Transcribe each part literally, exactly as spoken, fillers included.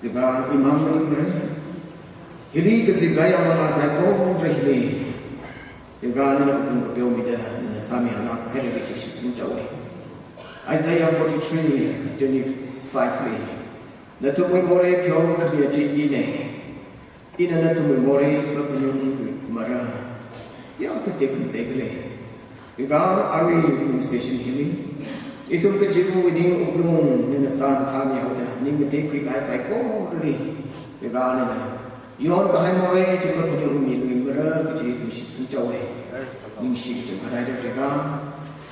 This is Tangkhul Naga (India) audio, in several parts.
Varivara, imang maningra. Hili kazip kahai amanga saikora hili, Varivara, nana wuklung kapiomida nana sāmihaihaira kaji shitsang chaowa. Isaiah forty-three twenty-five li, nathumwui morei pheokhamiya chi ina. Ina nathumwui morei makhanyungmara. Yāng kateokha matheikhala. Varivara, arui kum session hili, ithum kachiva̱wui ning wuklung nana sāmathāmihaoda, ning ngateikhui kahai saikorali, Varivara, nana yonkahai morei chi makhanyungmiluimara kaji ithum shitsang chaowa. Ningshi kachungkha leida Varivara,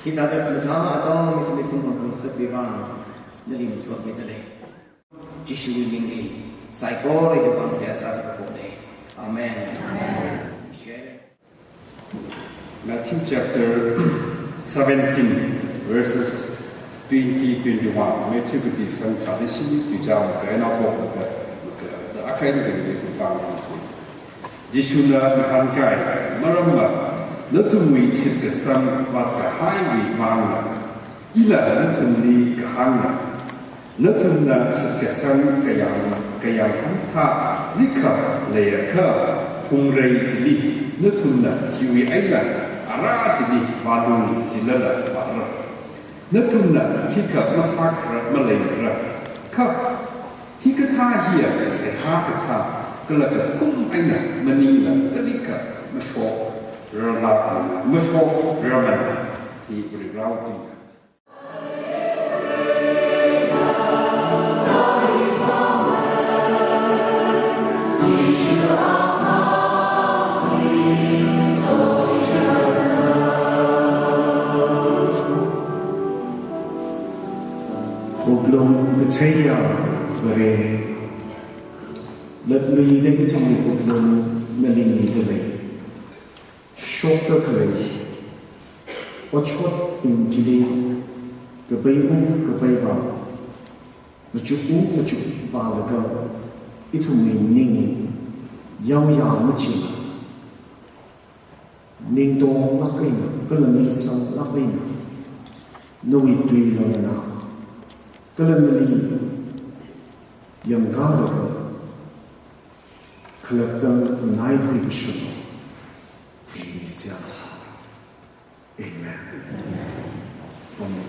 hithāda khamathā atam ithumli samphang khangasak Varivara, nali masotmida lei. Jishuwui mingli saikora hiwui vang seihā sāda kapona. Amen. Share. Matthew chapter seventeen, verses twenty, twenty-one. Matthew kapi sangchada shini tuicham kaina pok maka, maka, da akhai dengde tu pang kusi. Jishuna ngahānkai, maramva, nathumwui shitkasang vātkahaiwui vangna, ina nathumli kahāngna, nathumna shitkasang kayāng, kayāng hangtha rikha leiakha, phungrei hili nathumna hiwui eina ara chili vālu jilala vāra. Nathumna khikha masākharar maleimara. Kha hikathā hiya seihā kasā kala kakhum eina maningla kalikha mashokrarmana, mashokrarmana. Hi Varivarāwui tuina. Wuklung katheiya Vare, latluida ithumwui wuklung nali mida lei. Shokda khalei otshotbing chili kapaiu kapaivā, machuku machukvālaga ithumwui ning yaoya machila, ningtonglāk eina kala ningsanglāk eina nawui tui longna kala nali yangkālaga khalatta nganaihui kashung, ithumli seihā sā. Amen. Amen.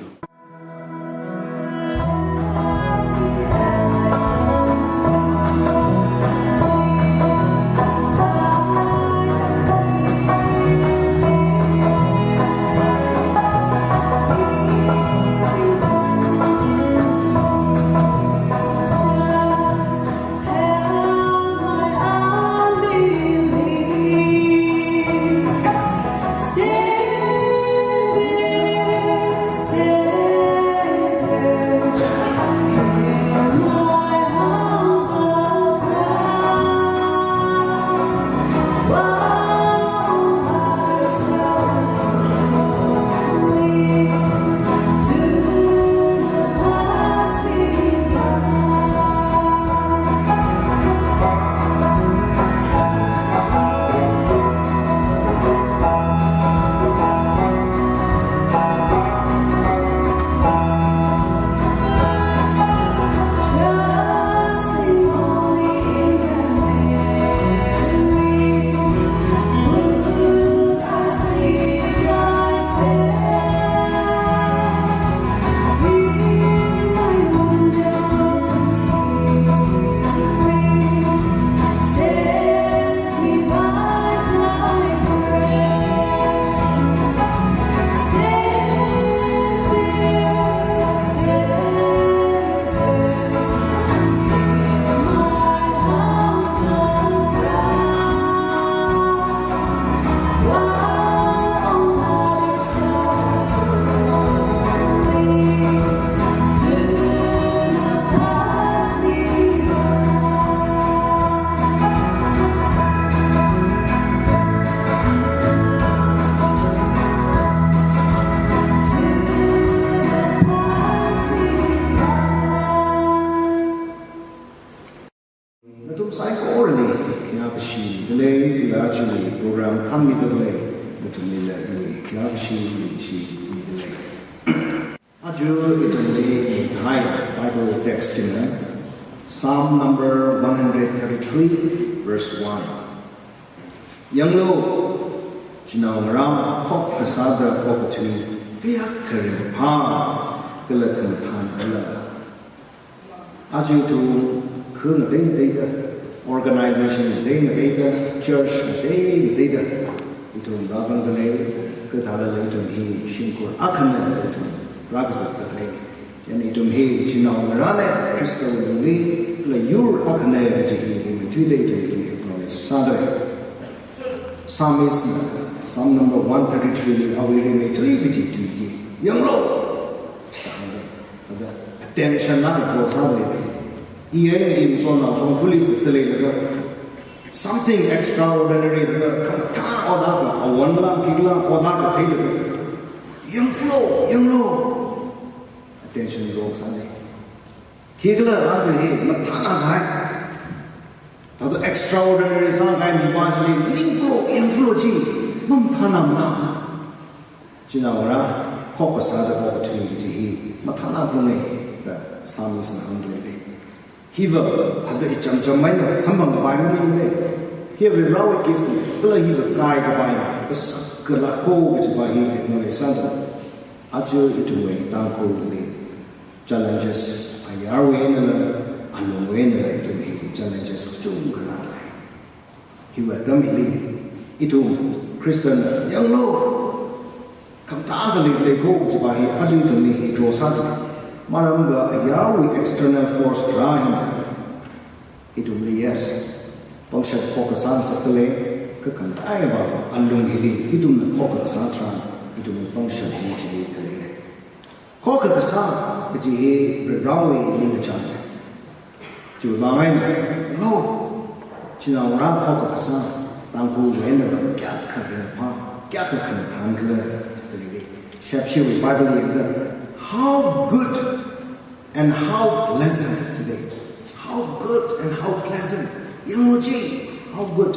Nathum saikorali khayā kashi mida lei, kala chili program thammida khalei nathumlila iwui khayā kashi ningshimida lei. Aja ithumli mikahai Bible text china Psalm number one hundred thirty-three, verse one. Yanglu, chinaongarā khokkha sāda okathui kayākha ringkaphā kala khamathān khala. Aja ithum kha ngateingateida, organization ngateingateida, church ngateingateida ithum rāzangda lei, kathālala ithum hi shimkhur akhana ithum rākazatda lei. Chieina ithum hi chinaongarāna, Khristawui lungli kala yur akhana kaji hi rimeithuida ithum hi acknowledge sāda lei. Psalmist na, Psalm number one thirty-three li awui rimeithui kaji tui chi yanglu da hānga. Thāda attention na draw sāda lei. I eina i masotnao shongfali zatda leilaga, something extraordinary da khamathā oda akha, awonla khikhala oda akha theilaga, yangfalo, yanglu. Attention draw sāda lei. Khikhala aja hi mathānakahai, thāda extraordinary sākahai mipā chili, yangfalo, yangfalo chi mamathānamana. Chinaongarā khokkha sāda okathui kaji hi mathānakhuina da Psalmist na hāngda lei. Hiva thāda icham cham eina samphangkapai maningmana. Hi Varivarāwui gift na, kala hiva kaikapaina, kasak kala ko kajipa hi acknowledge sāda. Aja ithumwui Tangkhulli challenges ayarwui einala, alungwui einala ithum hi challenges kachungkha rāda lei. Hiwui atam hili ithum Christian na yanglu, khamathā khalei lei ko kajipa hi aja ithumli hi draw sāda lei. Maramva ayarwui external force kharā hina ithumli, yes, pangshap khokkha sāngasakda lei, kha khangateivava alung hili ithumna khokkha kasā tharan ithumwui pangshap hi chili khalei lei. Khokkha kasā kaji hi Varivarāwui ningkachāng. Chiwui vang eina, lo, chinaongarā khokkha kasā, Tangkhulwui einava kayākha ringkaphā, kayākha khamathān khala, chithāli. Shepshiwui Bible yangda, how good and how pleasant today. How good and how pleasant. Yanglu chi, how good.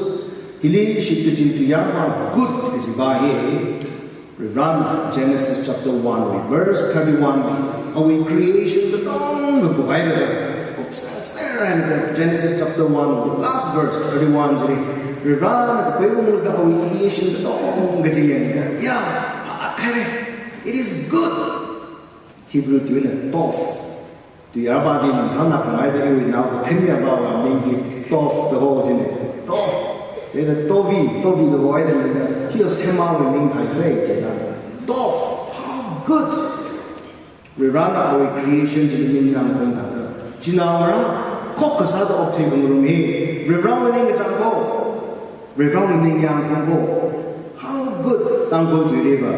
Hili shitkaji tuiyār pa good kajipa hi, Varivarāna Genesis chapter one wui verse thirty-one li awui creation katonga kuphailaga, kupsāser hailaga, Genesis chapter one wui last verse thirty-one chili, Varivarāna kaphai unglaga awui creation katonga chi yanglaga, ya, phālāk haira. It is good. Hebrew tuina tov. Tuiyār pa chi mathānakhangai da iwui nao kathemya pawui ming chi tov da ho china. Tov. Chieina tovi, tovi da ho haida mina, hi semwui ming thāi sai, da. Tov, how good. Varivarāna awui creation chili ningyāng khaung thāda, chinaongarā khokkha sāda okthui khangarum hi Varivarāwui ningkachāng ko, Varivarāwui ningyāng khaung ko. How good, Tangkhul tuiliva,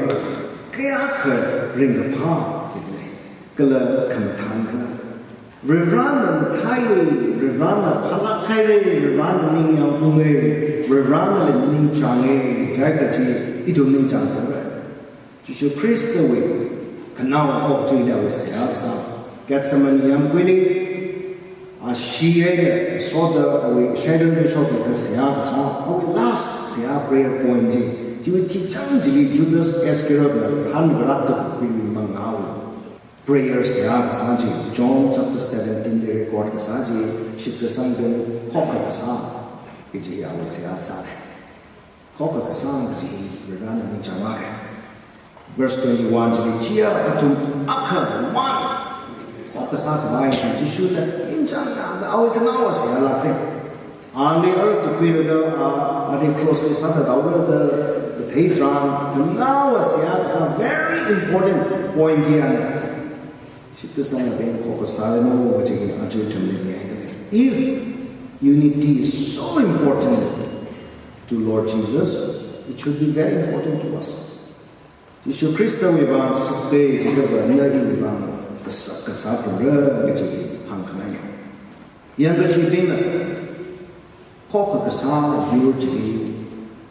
kayākha ringkaphā, chili kala khamathān khala. Varivarāna mathāiya, Varivarāna phālāk haira, Varivarāna ningyāng khaunga, Varivarānala ningchānga, jiakha chi ithum ningchāng thura. Jishu Khristawui khanao okathuili awui seihā kasā, Gethsemane yāmguili, a shi eina soda awui shaidan shokda seihā kasā, awui last seihā prayer point chi, chiwui thikchāng chili Judas Iscariot na thāngarākta khuiwui mangāwui prayer seihā kasā chi, John chapter seventeen li record kasā chi, shitkasangda khokkha kasā kaji awui seihā kasā lei. Khokkha kasā kaji hi Varivarāna ningchāng haira. Verse twenty-one chili, chiya athum akha one sākasā khavai chi Jishuna ningchāngda awui khanaowa seihā lāka. Ali arui tukhuilaga, a, ali cross li sāda daoda kathei tharan, khanaowa seihā kasā very important point chi ana. Shitkasanga peng khokkha sāranu kaji hi aja ithumli mihaida lei. If unity is so important to Lord Jesus, it should be very important to us. Jishu Khristawui vang sakda jiakha na iwui vang kasak kasā phalungra kaji hi hāngkhangaina. Yangkashibingna, khokkha kasā yur chi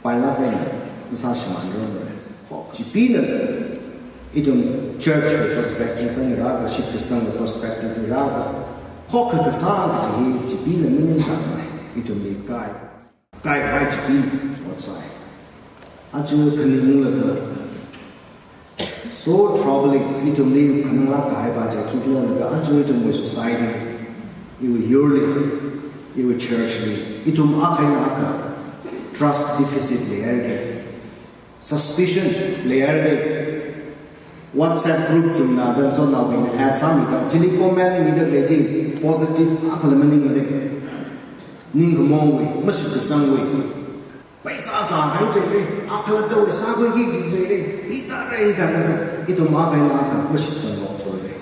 pailāk eina masāshimānrarmara. Khok chibingna, ithum church perspective eina rāka, shitkasang perspective eina rāka, khokkha kasā kaji hi chibingna maningchāngmana, ithumli kai, kaikhai chibingna ot sāi. Aja khaninglaga, so troubling, ithumli khananglāk kahai pa chi khikhala laga, aja ithumwui society li Iwui yurli, iwui church li, ithum akha eina akha trust deficit leihaira. Suspicion leihaira. WhatsApp group chungna dan so nao bing add sāmida, chili comment mida lei chi positive akhala maningmara. Ningkhamongwui, mashitkasangwui. Paisa zāhai chire, akhalattawui sākhuiki kaji chire, hithāra, hithāra, ithum akha eina akha mashitsang lok chire.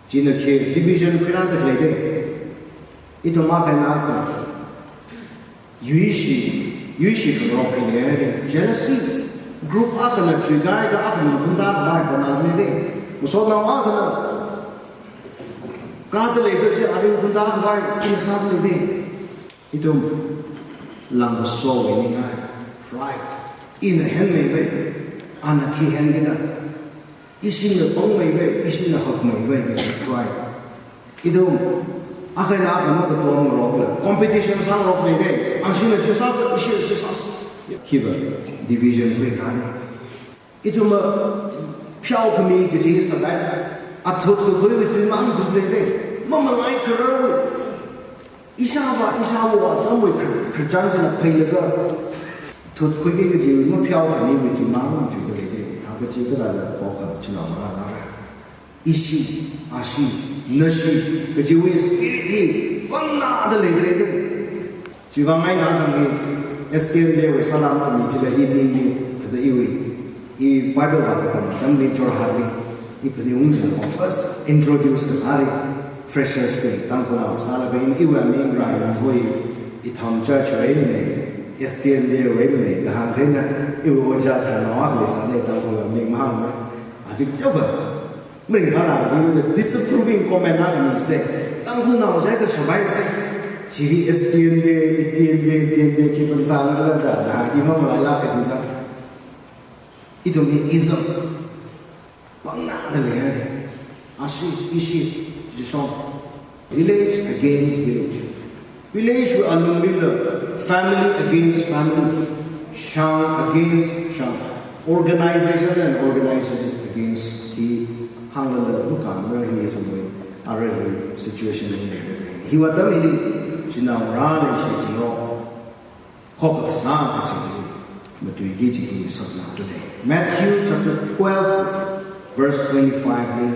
China khi division khuirānda leira. Ithum akha eina akha yuishi, yuishi khangarok hi leihaira. Jealousy, group akhana chuikahai akha ningkhuntā khavai kona leira. Masotnao akhana kāda lei kaji aring khuntā khavai ina sāda leira. Ithum langkasowui ningai, pride. Ina henmeivai, ana khi henkida. Ishina pangmeivai, ishina hakmeivai, kaji pride. Ithum akha eina akha makatom ngarokla, competition sāngarok leira. Ashina chi sā, ishina chi sā. Hiva division khuirāra. Ithum pheokhami kaji sālai, athut kakhuiwui tuimang tut leira. Mamalai khararwui. Ishāvā, ishāwo atamwui khar-, khararchān china pheilaga thut khuiki kaji mapheokhamiwui tuimang tut leira. Thā kachi kazāla khokha chinaongarā rāra. Ishi, ashi, nashi, kajiwui spirit hi pangna da leira. Chiwuivang eina tangli, S T N L A wui salam khami chila hi ningli, thāda iwui, i Bible vā katam atamli Jorhat li, i phaningungli first introduce kasāli, freshers wui, Tangkhulnao sālaga ina iwui aming Raimi hoi, ithum church wui eina, S T N L A wui eina, kahāng china, iwui ojā khararnao akhali sāli Tangkhul aming mahāngmara. Aja taba, maringphāla kaji disapproving comment na khami chida, Tangkhulnao chai kashabai sai. Chili S T N L A, E T N L A, T N L A khi samsang da da, na ima malaila kaji sa. Ithum hi ism pangna da leihaira. Ashi, ishi, jishong. Village against village. Village wui alunglila family against family, shang against shang, organization and organization against hi hānglala makānmara hi ithumwui arui hi situation hi leida lei. Hiwui atam hili chinaongarā leishi khangarok khokha kasā kaji hi matuiki kaji hi sāda lei. Matthew chapter twelve, verse twenty-five li,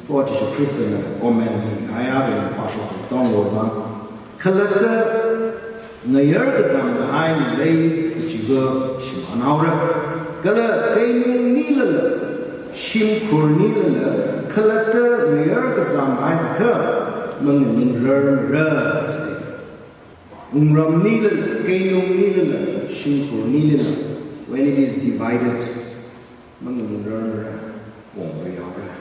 Lord Jesus Christ na comment mikahai akha pāshok tongwui vang. Khalatta ngayar kazam kahai ngalei kachiva shimānhaora. Kala keinung nilala, shimkhur nilala, khalatta ngayar kazamhai akha manganingrarmara. Wungram nilala, keinung nilala, shimkhur nilala, when it is divided, manganingrarmara, pongluihaora.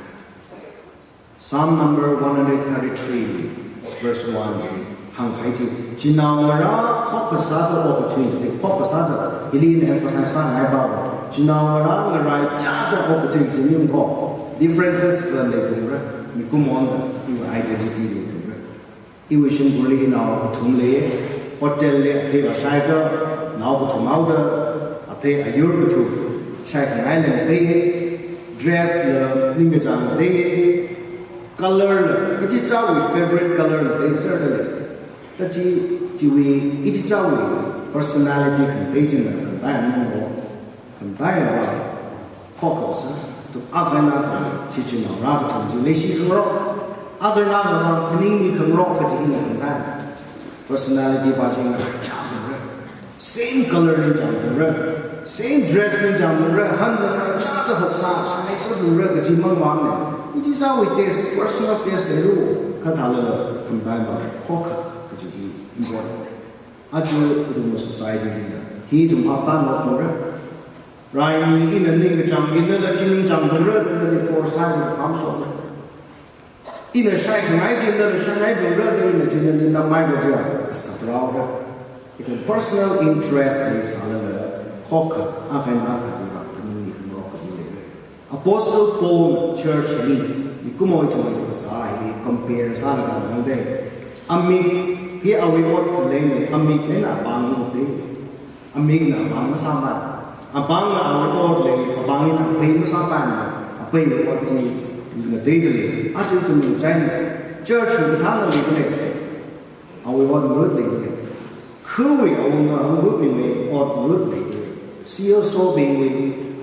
Psalm number one hundred thirty-three, verse one li hāngkahai chi, chinaongarā khokha sāda opportunity, khokha sāda, hili ina emphasize sāngai ba, chinaongarā ngaraichāda opportunity ning ko, differences la leiphalungra, mikumo eina iwui identity leiphalungra. Iwui shimkhurli nao kathum lei, hotel li athei vāshaiakha, nao kathum haoda, athei ayur kathum, shaikhangaila ngatei, dress la ningkachāng ngatei, color la, ichichāwui favorite color la ngateiserda lei. Tachi, chiwui, ichichāwui personality khangatei china khangatei ninglo. Khangateiya, khokha sā, ithum akha eina akha, shichinao rākachung chi leishi khangarok, akha eina akha phaningmi khangarok kaji hina khangatei. Personality pa chi ngaraichā khangarok. Same color ningchāng khangarok. Same dress ningchāng khangarok. Hanna ngaraichāda hoksā, sāngaisā khangarok kaji mang mang ne. Ichichāwui taste, personal taste leilu, kha thālala khangatei ba, khokha kaji hi important. Aja ithumwui society lila, hi ithum haptan lo khangarok. Raimi ina ningkachāng inala chi ningchāng khangarok da nali force sāda pamshokra. Ina shaikhangai chi nala shaingai khangarok da ina chi nali namai kaja, kasapraora. Ithum personal interest leisālala, khokha, akha eina akhawui vang phaningmi khangarok kaji leira. Apostle Paul church li, mikumo ithumwui kasā hili compare sālaga hāngda. Amik hi awui ot khalei ne, amik eina apāng hi ngatei. Amikna apāng masāpai. Apāngna awui ot lei, apāng hina aphei masāpai na, apheiwui ot chi ngateida lei. Aja ithum china, church wui kathāna leida lei. Awui ot ngarut leidalei. Khawui awunga hangvabingwui ot ngarut leidalei. C S O bingwui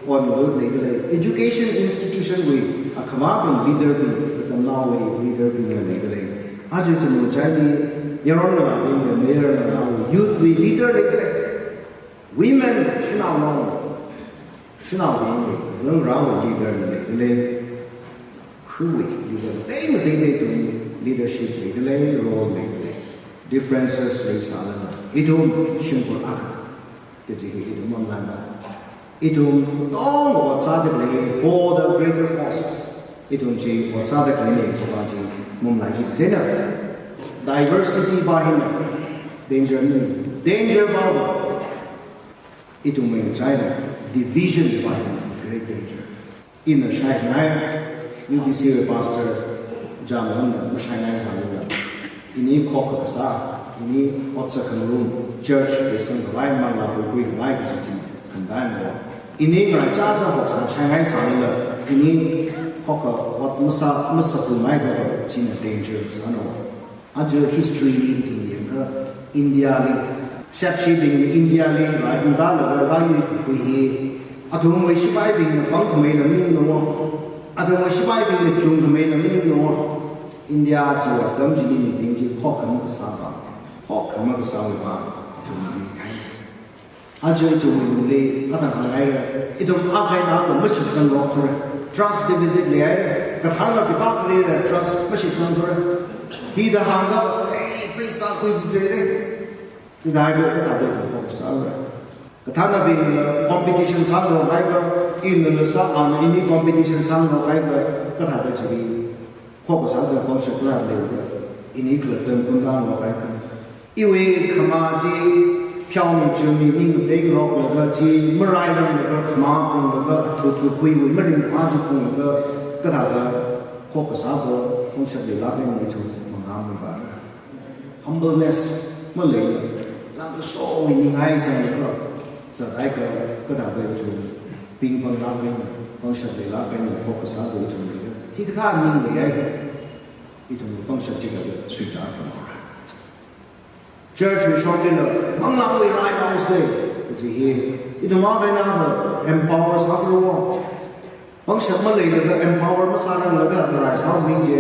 ot ngarut leidalei. Education institution wui akhavābing leader bing, katamnaowui leader bing leidalei. Aja chanu chaili yaron ngalābingwui, mayar ngalāwui, youth wui leader leidalei. Women, shanao long, shanao bingwui, ngarāwui leader leidalei. Khawui leader, tei matei tei ithum leadership leidalei, role leidalei. Differences leisālala, ithum shimkhur akha kaji hi ithum mamlāna. Ithum tong ot sādalei for the greater cause. Ithum chi ot sādalei ne, kapa chi mamlā ki zena. Diversity pa hina danger ni, danger pa va. Ithum main china division pa hina great danger. Ina shainai, U B C wui pastor, jamna mashainai sālala, ini khokkha kasā, ini otsak khangarum, church wui sangkhavai, manglā huikhuikhavai kaji chi khangateina. Ini ngaraichāda hoksā shainai sālala, ini khokkha ot masā, masākhuimei kaji china danger sāna. Aja history li ithum yangakha, India li, Shepshibingli India li rai ungdalaga raiyuikhui hi, athumwui shipaibingna pangkhamei lam ningno, athumwui shipaibingna chungkhamei lam ningno. India chiwui atam chili mibing chi khokkha makasā pa, khokkha makasāwui pa, athumli ngai. Aja ithumwui lungli, athang hāngngaira, ithum akha eina akha mashitsang rok thura. Trust deficit leihaira, kathāna khipākha leira, trust mashitsang thura. Hithāda hāngakha, "Ei, paisa khuichithei re." Hithāda hāngakha kathāda ithum khokkha sāra. Kathānabingla competition sāngarok haikha, inala sā, ana ini competition sāngarok haikha, kathāda chili khokkha sāda pangshap kala leiakha, ini khalatta phungtā ngarok haikha. Iwui khamā chi, pheomi chumi ning teingaroklaga chi, marairanlaga khamā phunglaga, athut kakhuiwui maringkaphā chi phunglaga, kathāda khokkha sāda pangshap leilāk eina ithum mangāmei vāra. Humbleness maleila, langkasowui ningai zanglaga, zathaikha, kathāda ithum pingpanglāk eina, pangshap leilāk eina, khokkha sāda ithum leira. Hikathā ning leiakha, ithumwui pangshap chi kathāda suitākha haora. Church wui shongli na, manglāwui rai vāsa, kaji hi, ithum akha eina akha empower sāsālu. Pangshap maleilaga empower masāranglaga rai sāmi chi.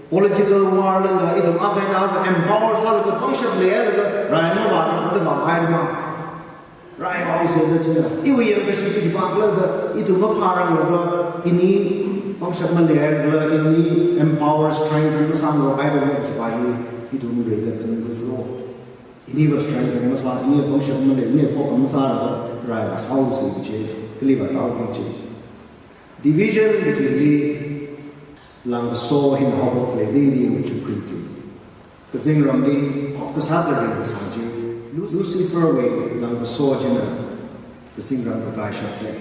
Political war lala, ithum akha eina akha empower sālaga pangshap leilaga rai mavāda vāhaira ma. Rai vāsa da china. Iwui yangkashi chi khipākhala da, ithum maphāranglaga, ini pangshap maleila, ini empower, strengthen masāngarok haira kaji pa hi, ithum reida phaningkhui flo. Iniva strengthen masā, ini pangshap malei, ini khokkha masālaga, rai vāsāsa chi, kali vātao chi. Division chili, langkaso hina haophok lei didi machukkhui chi. Kazingramli khokkha sāda ringkasā chi, Lu-, Lucifer wui langkaso china kazingram kakaishap lei.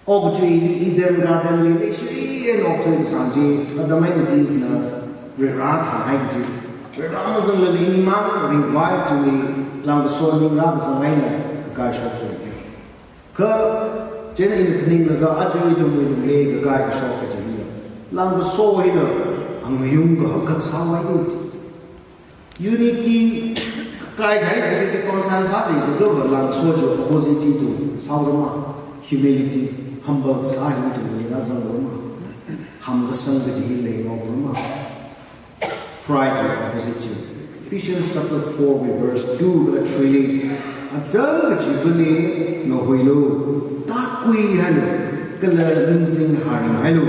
Okathuili Eden Garden li leishiri eina okthuikasā chi, Adam eina Eve na Varivara thānhai kaji. Varivara mazanglala ini mang ringvai chiwui langkaso ningrā kazang eina kakaishap lei. Kha, chieina ina phaninglaga aja ithumwui lungli kakaishap kaji hina, langkaso hina angayung kahak kasāwui ni. Unity kaikhai chi chi concern sāsa jiakha langkaso chi opposite chi tu sāra ma. Humility, humble sā hi ithumli na zangra ma. Hamkasang kaji hi leingarok ma. Pride wui opposite chi. Ephesians chapter four wui verse two kala three li, atam kachivali ngahuilu, tākhuihailu, kala ningzing haringhailu,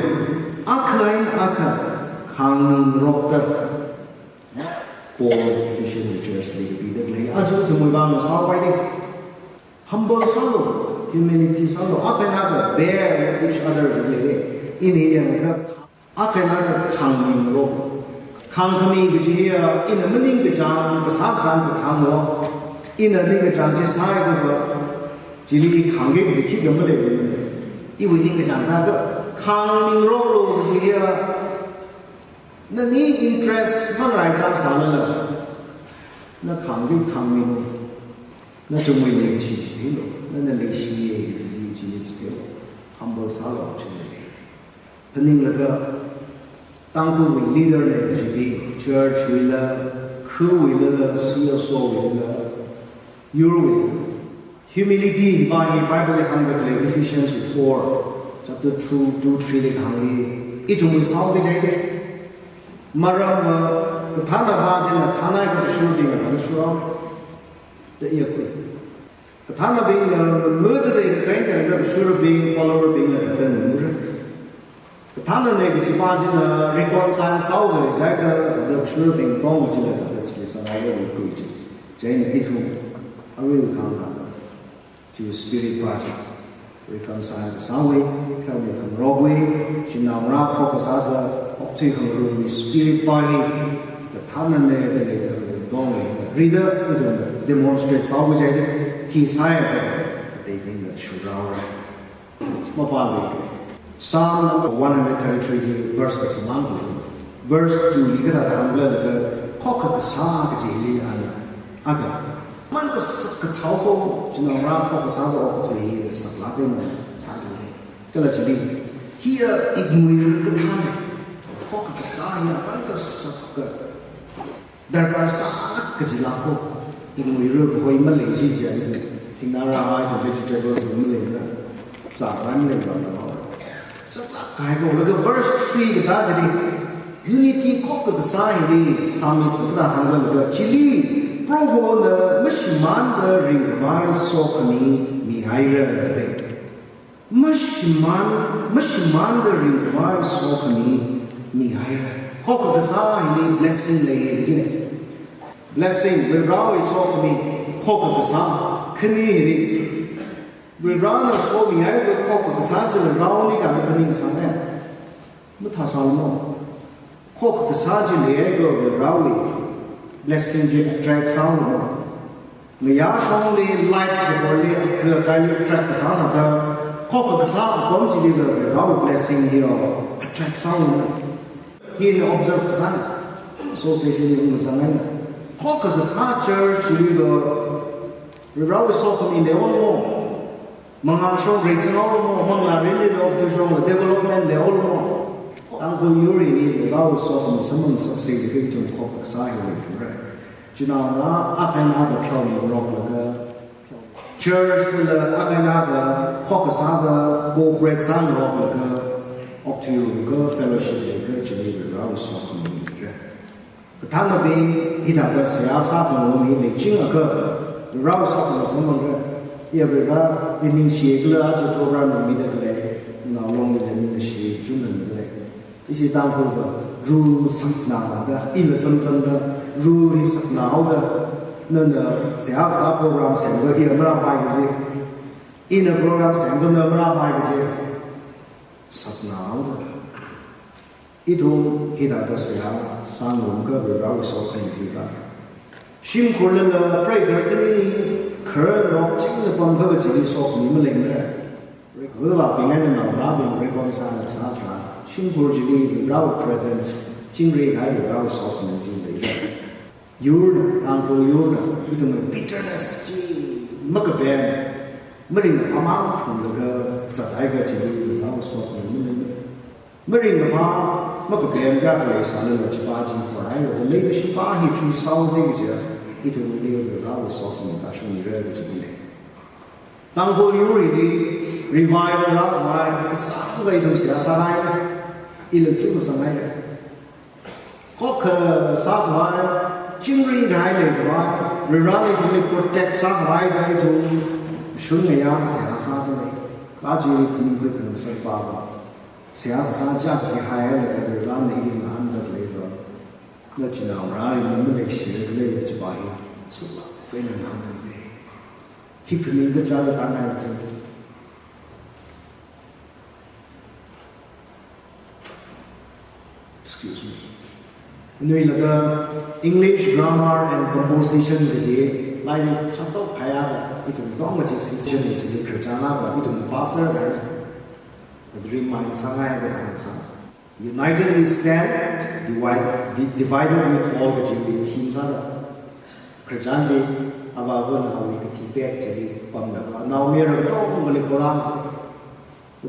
akha eina akha khāngmingarokta. Paul Ephesian church li kapida lei, aja ithumwui vang sāpai de. Humble sālu, humility sālu, akha eina akha bear with each other ji lei. Ini yangakha akha eina akha khāngmingarok. Khāngkhami kaji hiya, ina maningkachāng kasā kasāna khānglo. Ina ningkachāng chi sāakha, chili khāngki kaji khikha malei mane. Iwui ningkachāng sāakha, khāngmingaroklu kaji hiya, nani interest mangaraichang sālala, na khāngki khāngmilu. Nathumwui leikashi chitheilu, nana leishiya kaji chi chili chitheilu. Humble sālu chili. Phaninglaga, Tangkhulwui leader na kaji chi, church wuila, Khawuilala, C S O wuilala, yurwui. Humility hiva hi Bible li hāngda khalei Ephesians four, chapter two, two, three li hāng hi, ithumwui sāo kaji jai de. Maramva, kathānava china thānai kashurabingna thānshura. Da iya khui. Kathānabingna, mudalei kakai kashurabing, follower bingna thāda mura. Kathānana kajipa china reconcile sāo kaji jai ka, thāda kashurabing tong china thāda chili sāngai ya khui chi. Chieina ithum, arui kang thāda. Chi spirit pa chi. Reconcile sāwui, pheomi khangarokwui, chinaongarā khokkha sāda, okthui khangarumwui spirit pa hi, kathānana dalei dalei tong hi, rida, ithum demonstrate sāo kaji jai de, hi sāya ka, kateibingna shurāra. Mapāmei ke. Psalm number one hundred thirty-three hi verse kathum mang khalei. Verse two li kathāda hāngla laga, khokkha kasā kajili ana, aga. Man kasak kathao ko, chinaongarā khokkha sāda okthui hi saklāk eina sāki le. Kala chili, hiya ikngui kathāna. Khokkha kasā hiya man kasak ka darkar sālāk kajilāk ko, ikngui ru kahoi malei chi jai, thingnara hai ko, vegetables maleimana, zākhan maleimana. Saklāk kahai ko, laga verse three kathā chili, unity khokkha kasā hili, psalmist kathā hāngda laga, chili, Prohona mashimānda ringkhavai sokhami mihaira jide. Mashimān, mashimānda ringkhavai sokhami mihaira. Khokkha kasā hili blessing leiya jine. Blessing, Varivarāwui sokhami, khokkha kasā, khani hili. Varivarāna somihaiva khokkha kasā chili Varivarāli ka khani kasā ne. Mathāsālu mo. Khokkha kasā chi leiakha Varivarāwui blessing chi attract sālu mo. Ngayā shongli, light kahorli, akha kaili attract kasā thāda, khokkha kasā apam chili Varivarāwui blessing hi attract sālu mo. Hina observe kasāna, association li ungkasāna. Khokkha kasā church chili Varivarāwui sokhami leilu mo. Mangā shong reisanglu mo, manglā rinli lo, tu shong development leilu mo. Tangkhul yurli Varivarāwui sokhami samphang sāsei kaji ithum khokkha kasā hi leithura. Chinaongarā akha eina akha pheomingaroklaga, church la akha eina akha khokkha sāda cooperate sāngaroklaga, okthuilaga fellowship leiakha chili Varivarāwui sokhami leira. Kathānabing hithāda seihā sākhangarum hi leichingakha, Varivarāwui sokhami samphangra. Iya Varivarā, ningshi kala aja program mida khalei, naolonglila ningshi chunna mida khalei. Ishi Tangkhulva, rule sakna da, ila samsamda, rule hi sakna haoda, nana seihā sā program semda iya marāpai kaji. Ina program semda na marāpai kaji. Sakna haoda. Ithum hithāda seihā sāngarumkha Varivarāwui sokhami leira. Shimkhurlala preikhar khanili khararnao chingna pamkha kajili sokhami maleimara. Varivarābing eina naongarābing reconcile sātharan, shimkhur chili Varivarāwui presence, chingri kahai Varivarāwui sokhami chi leira. Yurna, Tangkhul yurna, ithumwui bitterness chi makapem, maringkaphā mang phunglaga zathai kajili Varivarāwui sokhami maleimara. Maringkaphā makapem kayākha leisālala chipa chi khorailaga leikashipa hi choose sāhaosa kaja, ithumwuili Varivarāwui sokhami tāshungmira kaji lei. Tangkhul yurli revival rākhavai kasāngkha ithum seihā sāhaira, ila chukazanghai. Khokkha sākhavai, chingri kahai leikhavai, Varivarāna ithumli protect sākhavai da ithum shun ngayā seihā sāda lei. Kaji phaningkhui khangasak pava. Seihā kasā chak chi hailaga Varivarāna ili ngahānda khaleiva, na chinaongarāli na maleishira khalei chipa hi, sula kaina ngahānda lei. Hi phaningkachāla tāngai chi. Excuse me. Nuilaga English grammar and composition kaji lairik shātok phāya, ithum tongma chi section ni chili khararchan lava, ithum pastor da, da remind sāngai da khangsā. United we stand, divide, di-, divided we fall kaji wui theme sāda. Khararchan chi, avāvana awui kathi pet chili pamda, anaomayara katongkhali program chi.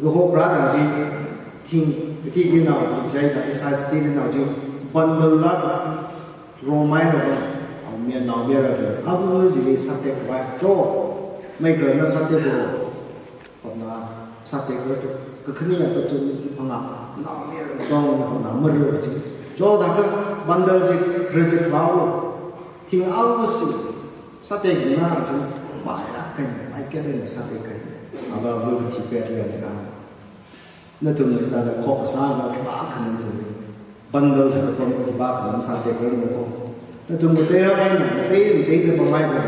Kaho kharā tang chi, thing, kati kinao, lichai da, isa sti kinao chi, bundle la, romai da, Mia naomayara kha, ava chili sātekhavai, cho, mei khararna sāteklo. Hotna sātekra cho, kakhane ya kachon ni ki phangā, naomayara dong ni hotna mara chi. Cho da ka bundle chi, khararchik vao. Thing ava si, sātekna chi, mai la kai, mai kya de sātek kai. Ava ava ka thipet le ne ka. Nathumna sāda khokasā sā khipākha nang chili. Bundle thāda pam khipākha nang sātekra ko. Nathum kateili eina, katei, kateida pamai ko.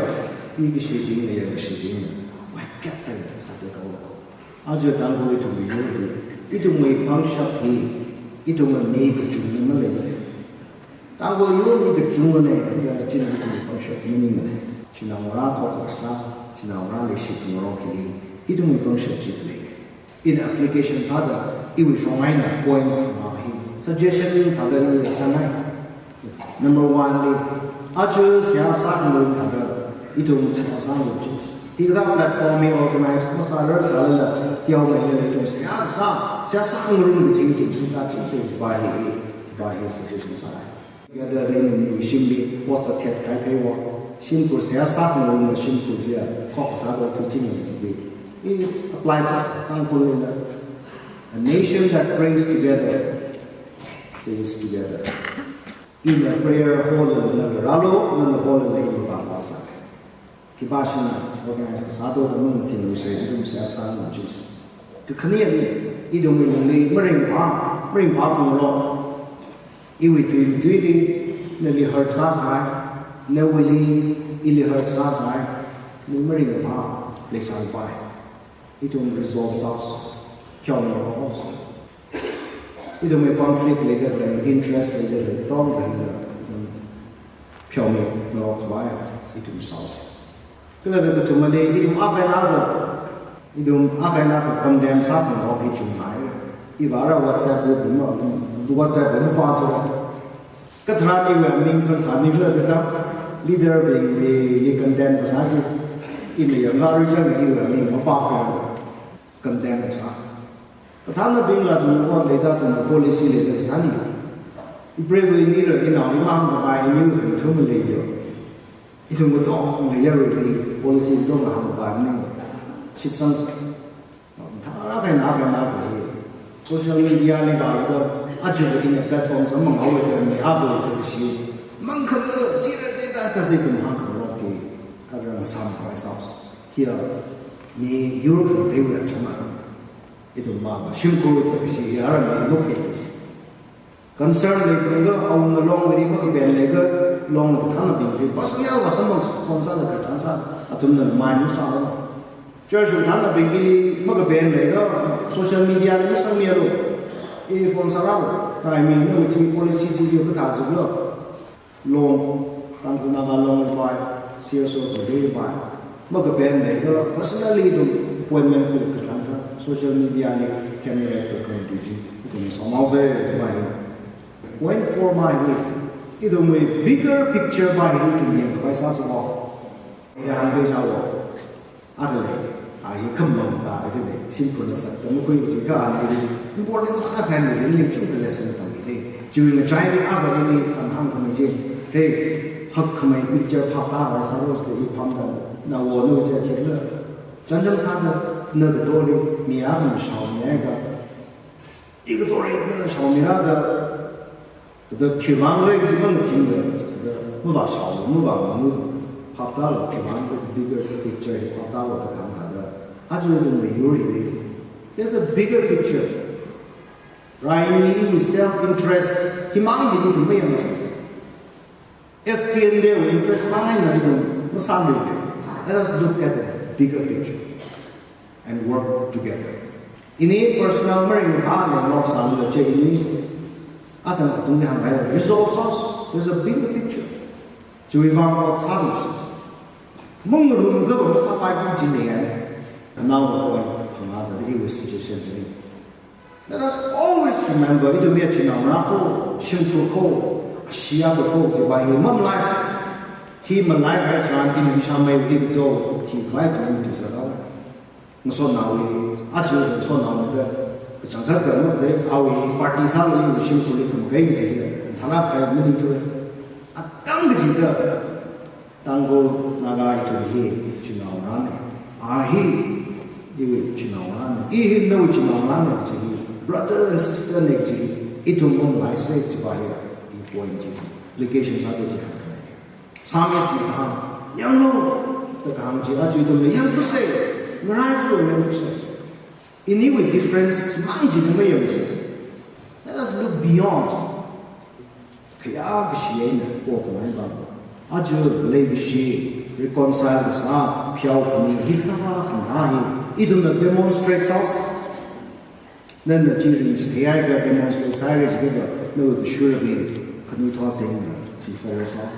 Mi kashibingna, yangkashibingna, mai kya tai sātekra ko. Aja Tangkhul ithumwui yur hi, ithumwui pangshap hi, ithumwui mi kachungna maleimana. Tangkhul yur mi kachungna, ithum china ithumwui pangshap maningmana. Chinaongarā khokasā, chinaongarā leishi khangarok hili, ithumwui pangshap chi khalei. In application sāda, iwui shong eina point ma hi. Suggestion thāda iwui sangai. Number one li, aja seihā sākhangarum thāda, ithum seihā sāngarum chingsa. Hikathā platform hi organize masārar sālala, teomeilala ithum seihā sā, seihā sākhangarum kaji ithum singda chingsa, hiva hi, hiva hi suggestion sāi. Yada dai ni shimli post thet khai theiva. Shimkhur seihā sākhangarum shimkhur chiya, khokasā da thuching ni chi. It applies us, Tangkhul lila. A nation that prays together stays together. Ina prayer hall la nana rālu, nana hall la ina vāvāsā. Khipāshina organize kasā do da mang thinglu se, ithum seihā sāngarum chingsa. Kakhaneli, ithumwui lungli maringphā, maringphā khangarok. Iwui tui, tuili, nali hurt sākahai, nawuili, ili hurt sākahai, ni maringphā leisāpai. Ithum resolve sāsa, pheomi sāsa. Ithumwui conflict leida khalei, interest leida khalei, tongkha hila, ithum pheomi ngarok khavai, ithum sāsa. Kala kakathumali, ithum akha eina akha, ithum akha eina akha condemn sākhangarok hi chungkahai. Iva ara WhatsApp group ma, WhatsApp ma pa cho. Katharāniwui aming sāsāni khala kachang, leader bingli, li condemn kasā chi, ina yangkha ri chang iwui aming mapākha, condemn kasā. Kathānabingla ithumwui ot leida, ithumwui policy leida sāni. Ipreivawui nira, inaoli mang kapai, iniwui kathum leiya. Ithum katongli yaruili policy katongla hāngkapai maning. Shitsang sā. Thāra kaina kaina kai. Social media li vālaga, aja ina platform samphang haowa da mi akhali sākashi. Mangkhala, chira chida da ithum hāngkhangarok hi. Arang samphang sāsa. Hiya, mi yur khangateiwui achama. Ithum mama, shimkhurwui sākashi, hiya arang mi lukhe kis. Concern leilakha, awunga longli makapen leiakha, long kathānabing chi, personal va samphang phone sālaga kachang sā, athumna mind masālu. Church kathānabing ili makapen leiakha, social media li masangmialu. I phone sālu. Kaimi nawui chi policy chi yu kathā chuklu. Long, Tangkhul Naga Long pai, C S O khangatei pai. Makapen leiakha, personally ithum appointment khuikha kachang sā, social media li camera khuikha kachang chi, ithum sāmao se, ithum mai. Point four ma hi, ithumwui bigger picture ma hi ithum yangkhavai sāsa ko. Ina hāngdei sālo. Akha lei, a hi khamang sā kaji lei, shimkhurna sakta makhui kaji kha ana hi important sāda khaini, ringling chungda lesson tammi lei. Chiwui ngachaili akha hili ana hāngkhamei chi, hey, hakkhamei picture phaptākhavai sālo jida hi pamda, nawo nu chi khikhala. Chānjam sāda, na katoli, mi akhana shaomiakha. Ikathorei nana shaomira da, da khimang rei kaji mangathingda, da mavāshao, mavānganu, phaptālu khimang rei bigger picture hi phaptālu da kahāng thāda. Aja ithumwui yur hili, there's a bigger picture. Raini self interest, himang hi ithum mayangsa. S P N wui interest mang eina ithum masāmile. Let us look at the bigger picture and work together. Ini personal maringphā lei lok sāmila che ini. Athang atungli hānghai resolve sāsa, there's a bigger picture. Chiwui vang ot sāmisa. Mangarumkha va masāpai kaji ne ai. Khanao va oi, khangada iwui situation hili. Let us always remember, ithumwui achinaongarā ko, shimkhur ko, ashiya ko, chiwui hi mamalaisa. Hi malaikahai tharan ina ishāmeiwui hi kato, thikhavai tui matuisālala. Ngasotnaowui, aja ngasotnaona da, kachangkhat ka mada, awui party sālala shimkhurli khamakei kaji, tharākahai maningthu. Atam kachida, Tangkhul Naga ithum hi chinaongarāna. A hi iwui chinaongarāna. I hi nawui chinaongarāna kaji hi, brother and sister na kaji hi, ithum mamalaisa kajipa hi, i point chi. Application sāda chi hāngkhangai. Psalmist na kahāng, yanglu, da kahāng chi, aja ithumna yangthusa, ngarailu yangthusa. Iniwui difference mang china mayangsa. Let us look beyond. Khayākashi eina pokhangai baba. Aja leikashi, reconcile kasā, pheokhami, hikathā kathā hi, ithumna demonstrate sāsa. Nana chi ringchithei haiakha, demonstrate sāhaira jiakha, nawui kashurabing, khanuithotbingna chi follow sā.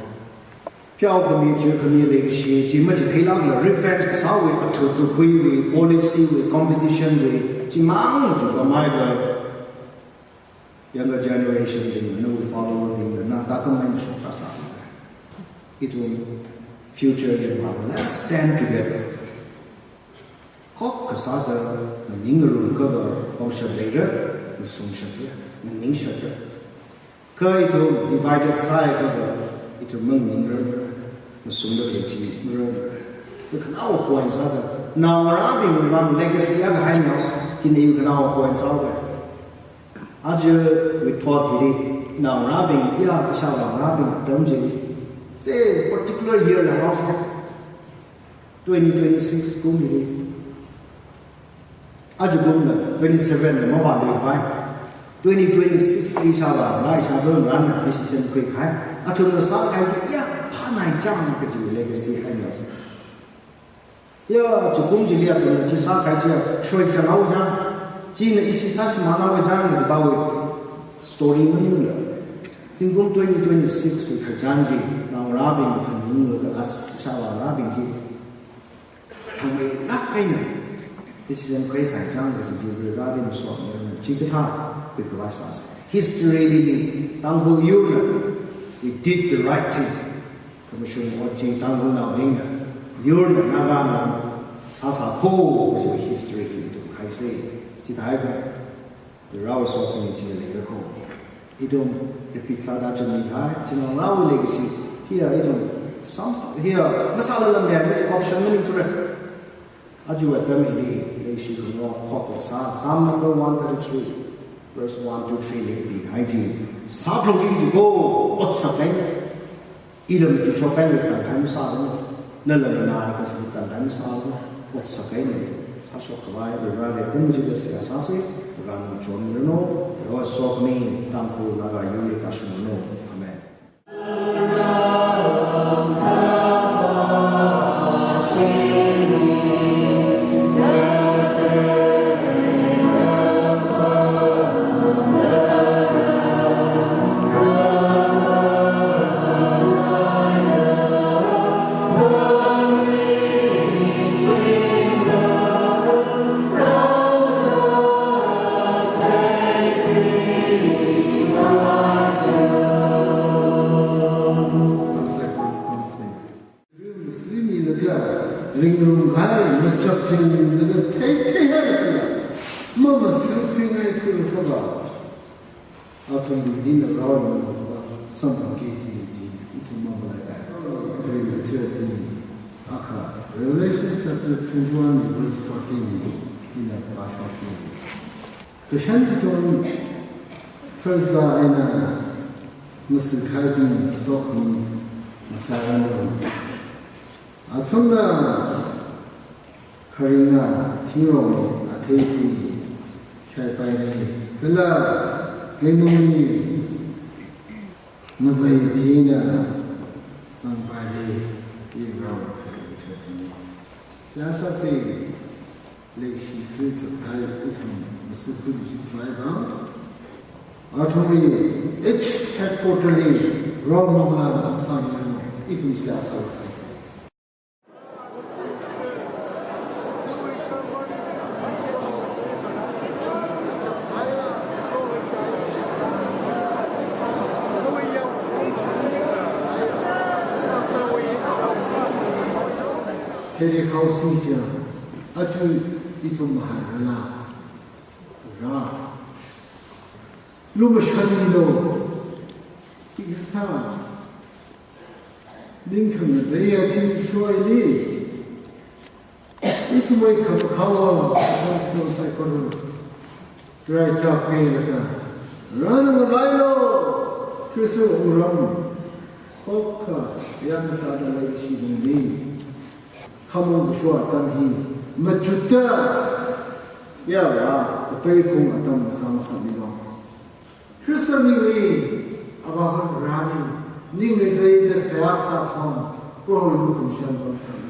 Pheokhami, chuikhami, leikashi chi machitheilākla revenge kasāwui, athut kakhuiwui, policy wui, competition wui, chimang matuipamhaiakha, younger generation bing, nawui follower bingna, na takam eina shokta sā. Ithum future li vāla, let us stand together. Khokkha sāda, nganing ngarumkha va, pangshap leira, ngasungshapra, nganingshapra. Kha ithum divided sāhaiakha va, ithum manganingrarmara, ngasungda khalei chi mararmara. Kha khanaowa point sāda, naongarābingwui vang legacy akha hainaosa, hina iwui khanaowa point sāhaoda. Ajawui thot hili, naongarābing, ya, ishāvā ngarābing atam chili, say, particular year la haosa, twenty twenty-six kum hili. Aja kumna twenty-seven na mavāluipai. Twenty twenty-six ishāvā ngarā, ishāvā ngarāna decision khuikahai. Athumna sākahai chi, ya, phānai chang kaji legacy hainaosa. Ya, chi kum chili athumna chi sākahai chi, shoichang haochang. China ishi sāshimān haochang kajiwui story maningla. Zingkum twenty twenty-six wui khararchan chi, naongarābingna phaninglaga as ishāvā ngarābing chi thangmeilāk eina decision khuisai chang kaji chi Vareli masotmiranu, chikathā khuikhavai sāsa. History lili Tangkhul yurna, we did the right thing. Khamashung ot chi Tangkhulnaobingna, yurna, Naganaona sāsākho kaji history hi ithum haisa. Chithākha Varewui sokhami chili leira kho. Ithum repeat sāda chungmi kahai, chinaongarāwui leikashi, hiya ithum sam, hiya masālala mayāmi chi option maningthura. Aja atam hili leikashi khangarok khokkha sā, Psalm number one thirty-three, verse one to three li kapihai chi, sāphalungki jiko, otsak eina. Ila matuishokpai eina tangkhai masāranu, nala nganākha matuishokpai eina sāranu, otsak eina sāshok khavai, Vareli tingmajida seihā sāsa, Varena chonmiranu, Varewui sokhami Tangkhul Naga yurli tāshungranu. Amen. Ringmasi milaga, ringrumkahai machap thinglaga thei theihailaga, mamasākhuingai khuilaga va, athumli ina rao mamakhava samphangki kajina chi ithum mamalaipai. Ringkathei ni akha, Revelation chapter twenty-one verse fourteen ina pāshokki. Kashan katon tharzā eina masuikhaibing sokhami masāranu. Athumna kharinga thingrongli athei chi shaipaira, kala keinungli ngavei china zangpaira, iram kharing chatini. Seihā sāsa, leikashi kharing zathai ithum masuikhui jikhavai vang, athumwui H headquarter li role model sāmilanu, ithum seihā sāsa. Theirei khaosi ja, aja ithum mahairala, ra. Lumashanmilu, hikathā Ningkhangatei aching shuaili, ithumwui khamakhao, kashan kachon saikora, rai chakhuilaga, rānangalailu, Khrista wungram, khokkha, yang kasāda leikashi lungli, khamong kashua atam hi, machutta, yāva, kapeiphung atam masāngasakmilu. Khrista mingli, Avāva̱ Vareli, ningai teida seihā kasā khon, Proholi khamashung pangshung.